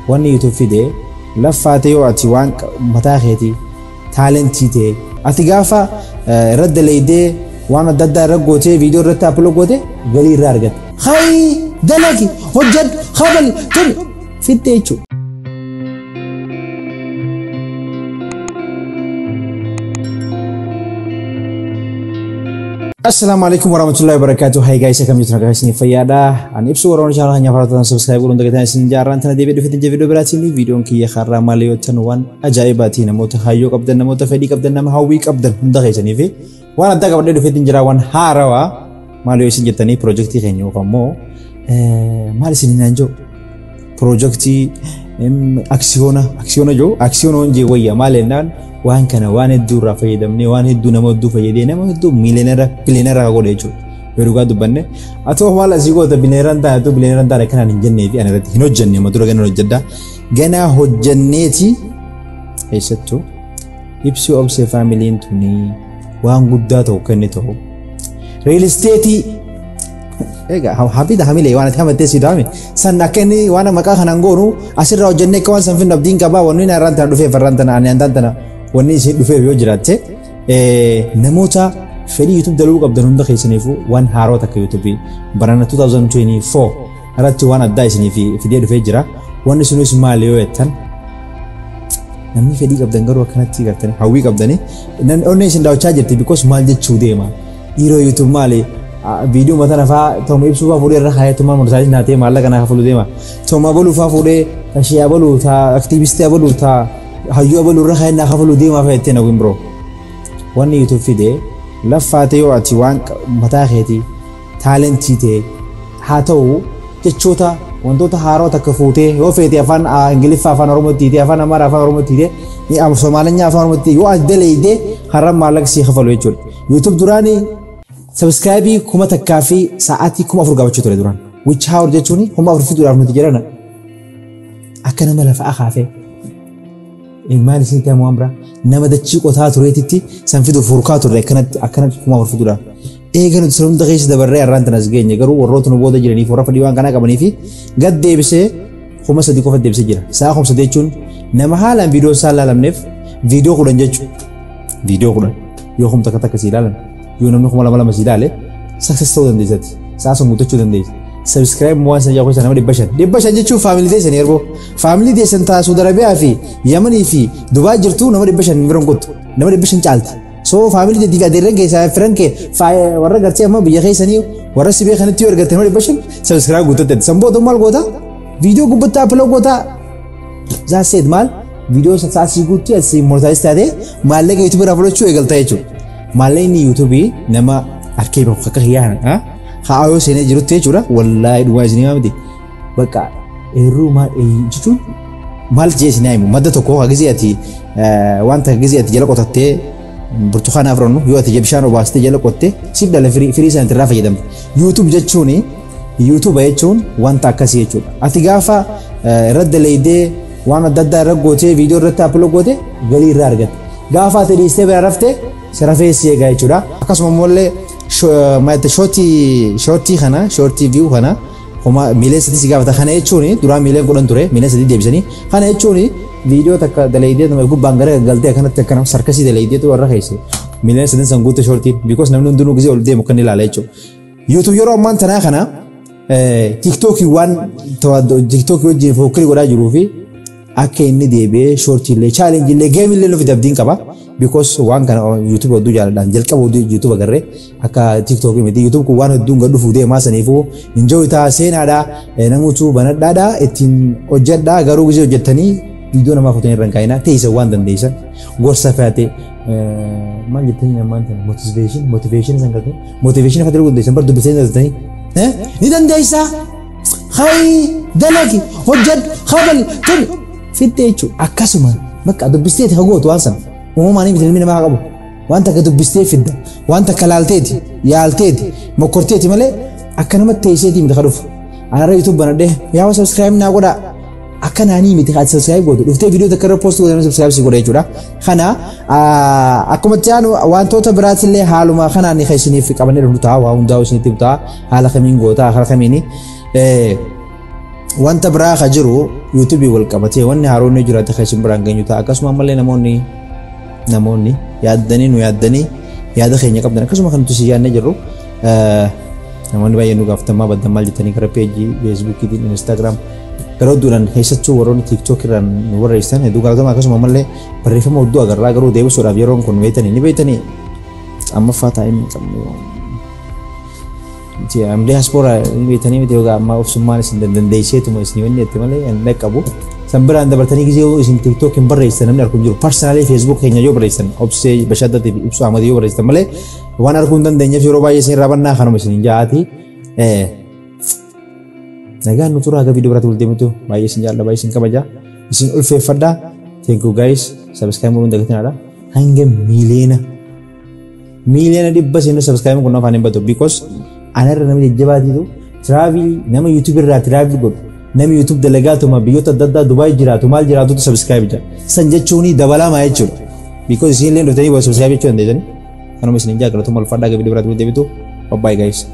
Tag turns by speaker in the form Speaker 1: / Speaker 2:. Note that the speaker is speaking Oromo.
Speaker 1: Wanni YouTube fide laffaate yoo ati waan mataa keetii taalentii ta'e ati gaafa irra dalaydee waan adda addaa irra gootee viidiyoo irratti upload goote galii irraa argatta. Hayi dalagi hojjedhu habali tuni fidde jechuudha. Assalamu alaikum warahmatullahi wabarakatuh. Hai guys, akkam jirtu nagaa isin fayyaadha. Ani ibsu warroonni channel keenya faratan subscribe godhuun dagataan isin jaarraan tana deebi'ee dhufeetin jira viidiyoo biraatiin viidiyoon kiyya har'aa maal yoo ta'an waan ajaa'ibaati namoota hayyoo qabdan namoota fedhii qabdan nama hawwii qabdan hunda keessanii fi waan addaa qabadhee dhufeetin jira waan haarawaa maal yoo isin jettanii piroojeektii keenya yookaan immoo maal isin hin jiru piroojeektii aksiyoona aksiyoona jiru aksiyoona hojii wayya maal jennaan waan kana waan hedduu irraa fayyadamnee waan hedduu nama hedduu fayyadee nama hedduu miiliyoonera biliyoonera godhe jechuudha. Yoo dhugaa dubbanne atoo maal asii goota biliyoonera taane atoo biliyoonera taane kanaan hin jennee fi ani irratti hin hojjenne amma dura ganaa hojjedha. Ganaa hojjenneeti keessattuu ibsi obsee faamiliin tuni waan guddaa ta'u kenne ta'u. Real esteetii egaa hafida hamilee waan ati hamattee si daame san akka inni waan maqaa kanaan goonu asirraa hojjennee akka waan san finnu abdiin qabaa wanni inni irraan tana dhufeef irraan tana ani antaan tana wanni isin dhufeef yoo jiraatte namoota fedhii YouTube dalaguu qabdan hunda keessaniifuu waan haaroo takka YouTube barana 2024 irratti waan addaa isiniif fidee dhufee jira. Wanni sunis maali yoo jettan namni fedhii qabdan garuu akkanatti gartanii hawwii qabdanii onnee isin daawwachaa jirti because maal jechuu deema dhiiroo YouTube maali viidiyoo mataa nafaa ta'uma ibsuu fa'aa fuudhee irra kaayatu maal monetaayiz naatee maallaqa naa kafaluu deema ta'uma abaluu fa'aa fuudhee tashee abaluu taa aktiivistii abaluu taa hayyuu abaluu irra kaayee naa kafaluu deemaa fa'a jettee nawwiin biroo. Wanni YouTube fide laffaate yoo ati waan mataa keetii taalentii ta'e haa ta'u jechoota wantoota haaroo takka fuutee yoo feete afaan Ingiliffaa afaan Oromootti hiitee afaan Amaaraa afaan Oromootti hiitee Somaalinyaa afaan Oromootti yoo ati daleeyde har'a maallaqa sii kafalu jechuudha. YouTube duraanii subscribe 1000 fi sa'aatii 4000 gaafachuu ture duraan. Which hour jechuun 4000 fiduudhaaf nuti jedhana. Akka nama lafa akaafee. Maal isin ta'e waan biraa nama dachii qotaa tureetitti san fiduuf hurkaa turre akkanatti akkanatti 4000 fiduudhaaf. Eega nuti sun hunda keessa dabarree har'aan tanas geenye garuu warroota nu booda jiraniif warra fedhii waan kanaa qabanii fi gad deebisee 3000 qofa deebisee jira. Sa'a 3000 jechuun nama haalaan viidiyoo isaa ilaalamneef viidiyoo 10 jechuudha. Viidiyoo 10 yoo kumta takka takka si ilaalan yoo namni 2000 si ilaale success ta'uu dandeessati. Sa'a sun guuttachuu dandeessi. Subscribe waan san jaakusa nama 500. 500 jechuun faamilii teessan yeroo faamilii teessan taa Saudi Arabiyaa fi Yamanii fi Dubaay jirtu nama 500 biroon kottu nama 500 caalti. So faamilii teetii fi adeerran keessaa firan kee warra gartee amma biyya keessanii warra si beekanitti yoo ergatte nama 500 subscribe guuttatte. San booda maal goota? Viidiyoo gubbatta upload goota. Zaaseet maal? Viidiyoo sa'aatii guutuu asii monetize taatee maallaqa YouTube irraa fudhachuu eegalta jechuudha. Maallaqni YouTube nama harkee beeku akka kiyyaa haa yoo seenee jirutti jechuudha. Wallaahi dhugaa isinii miti. Bakka eerruu maal jechuun maal jee isinii himu madda tokko haa ati wanta gizee ati jala qotattee burtukaana afrannu yoo ati bishaan obaastee jala qottee siif dhala firii isaanii irraa fayyadamte. YouTube jechuun YouTube jechuun wanta akkasii jechuudha. Ati gaafa irra dalaydee waan adda addaa irra gootee viidiyoo irratti upload goote galii irraa argatta. Gaafa ati dhiistee bira raftee sirafeessi eegaa jechuudha. Akkasuma immoo shootii kana shootii view kana homa miileen sadii si gaafata kana jechuun duraan miileen 10 ture miileen 3 deebisanii kana jechuun viidiyoo takka dalaydee nama gubbaan gara galtee akkanatti akkana sarkasii dalaydee warra keessa miileen 3 san guutte shortiin because namni hundinuu gisee ol deemu kan ilaala jechuudha. YouTube yeroo ammaan tanaa kana TikTokii waan TikTokii wajjin fookilii godhaa jiruu fi akka inni deebi'ee shortii illee challenge illee game illee nuuf abdiin qaba. Because waan kana YouTube hedduu jaaladhaan jalqaba YouTube agarree akka TikTok miti YouTube kun waan hedduun gad dhufuu deemaa saniifuu enjoy ta'a seenaadha namoota banadhaadha ittiin hojjedhaa garuu gisee hojjettanii viidiyoo namaa footanii irra hin kaa'inaa teessa waan dandeessan gorsa fe'ate maal jettanii namaan tana motivation motivation san galtee motivation fa'a dalaguu dandeessan bar dubbisanii dandeessanii ni dandeessaa hayi dalagi hojjedhu habali tuni fidde jechuudha akkasuma bakka dubbisteeti hagootu waan sana. Uumamaan miti ilmi namaa qabu waan takka dubbistee fidda waan takka laalteeti yaalteeti mokkorteeti malee akka namatti teesseeti miti ka dhufu. Anarra YouTube banadhee yaa subscribe naa godhaa akka naanii miti haa subscribe gootu dhuftee viidiyoo takka irra post gootu subscribe si godha jechuudha. Kana akkuma itti aanu wantoota biraatillee haaluma kanaan kan isiniif qabannee dhufnu ta'a waa hundaa'u isinitti ta'a haala kamiin goota haala kamiin Wanta biraa ka jiru yuutuubii wal qabatee wanni haaroonni jiraate kan isin biraan geenyu ta'a. Akkasuma ammallee namoonni yaaddanii nu yaaddanii yaada keenya qabdan, akkasuma kan nuti si yaadnee jirru, namoonni baay'een nu gaafatamaa baddan maal jettanii gara peejii feesbuukiitiin, instaagiraam gara hedduudhaan, keessattuu warroonni tiiktook irraan nu barreessan hedduu galatama. Akkasuma ammallee barreeffama hedduu agarraa, garuu deebisuudhaaf yeroon kun beektanii ni beektanii ammaffaa taa'ee hin qabnu. Diyaaspoora ni beektanii miti yookaan amma obsummaan isin dandeesseetuma isin wanni jette malee hin dhaqqabu. San biraan dabartanii gisee isin tiiktook hin barreessan namni arguu hin jiru. Personally feesbuuk keenya yoo barreessan, Obsee Bashaaddatii fi Ibsuu Ahmad yoo barreessan malee waan arguu hin dandeenyeef yeroo baay'ee isin irraa bannaa kanuma isin ja'aati. Nagaan nu turaa, haga viidiyoo biraatti wal deemutu baay'ee isin jaalladha, baay'ee isin kabaja. Isin ulfeeffadha. Thank you guys. Subscribe godhuun dagatinadha. Hanga 100 miiliyoona seenu subscribe kun afaan hin batu, because anarra nama jajjabaatiitu travel, nama YouTube irraa travel godhu, nama YouTube dalagaatuma biyyoota adda addaa Dubaay jiraatu maal jiraatutu subscribe jedha. San jechuun dabalamaa jechuudha. Because isin illee dhuftanii subscribe jechuu dandeessanii. Kanuma isin jaa galatuma ulfaadhaa, viidiyoo biraatti wal deebitu. Bye bye guys.